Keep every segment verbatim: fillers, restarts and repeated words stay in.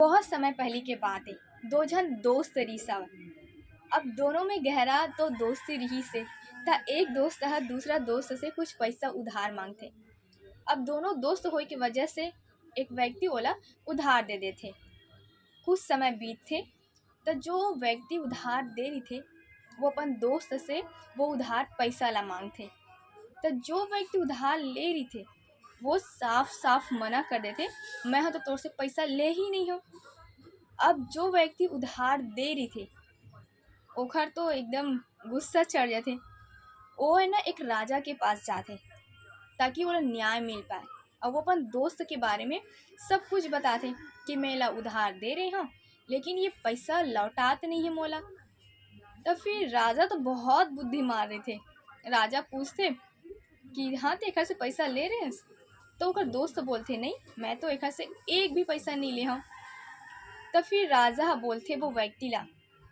बहुत समय पहिली के बात हे, दो झन दोस्त रिहिस हवय। अब दोनों में गहरा तो दोस्ती रिहिस हे, त एक दोस्त ह दूसरा दोस्त से कुछ पइसा उधार मांगथे। अब दोनों दोस्त होए के वजह से एक व्यक्ति ओला उधार दे देथे। कुछ समय बीतथे, त जो व्यक्ति उधार दे रहिथे, वो अपन दोस्त से वो उधार पइसा ला मांगथे। त जो व्यक्ति उधार ले रहिथे, वो साफ-साफ मना कर देथे, "मैं ह तो तोर से पइसा ले ही नहीं हूँ।" अब जो व्यक्ति उधार दे रहिथे, ओखर तो एकदम गुस्सा चढ़ जाथे। वो है ना, एक राजा के पास जाथे, ताकि ओला न्याय मिल पाए। और वो अपन दोस्त के बारे में सब कुछ बताथे कि मैं एला उधार दे रहे हूँ, लेकिन ये पइसा लौटात नहीं है मोला। तब फिर राजा तो बहुत बुद्धि मार रहिथे। राजा पूछथे कि "हाँ, ते एखर से पइसा ले रहे हस?" तो ओकर दोस्त बोलथे, "नहीं, मैं तो एखर से एक भी पइसा नहीं ले हूँ।" तब फिर राजा ह बोलथे वो व्यक्ति ला,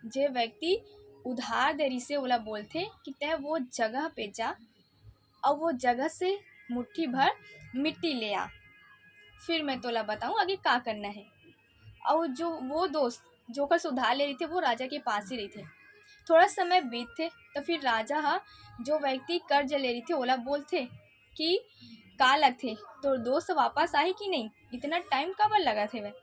जे व्यक्ति उधार दे रिहिसे, ओला बोलथे कि "तैं वो जगह पे जा और वो जगह से मुट्ठी भर मिट्टी ले आ, फिर मैं तोला बताऊँ आगे का करना है।" और जो वो दोस्त, जो ओकर से उधार ले रहिथे, वो राजा के पास ही रहिथे। थोड़ा समय बीतथे, तो फिर राजा ह जो व्यक्ति कर्ज ले रहिथे, ओला बोलथे कि "का लगथे, तोर दोस्त वापस आही कि नहीं? इतना टाइम काबर लगत हेवय?"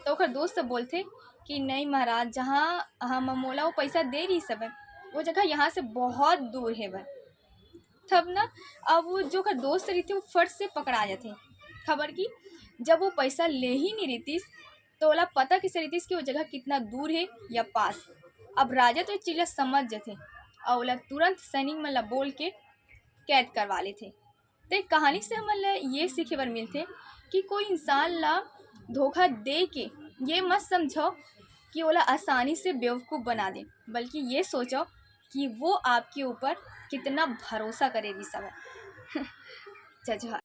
तो ओकर दोस्त बोलथे कि "नहीं महाराज, जहाँ हम मोला वो पइसा दे रिहिस हवय, वो जगह यहाँ से बहुत दूर हेवय।" तब ना, अब वो जो ओकर दोस्त रहिथे, वो फट से पकड़ा जाथे। खबर कि जब वो पइसा ले ही नहीं रहितिस, तो ओला पता किसे रहितिस कि वो जगह कितना दूर है या पास। अब राजा तो ये चीज ला समझ जाथे और ओला तुरंत सैनिक मन ला बोल के कैद करवा लेथे। तो ये कहानी से हमन ला ये सीखे बर मिलथे कि कोई इंसान ला धोखा दे के ये मत समझो कि ओला आसानी से बेवकूफ़ बना दे, बल्कि ये सोचो कि वो आपके ऊपर कितना भरोसा करे रिहिस हवय। जय जोहार।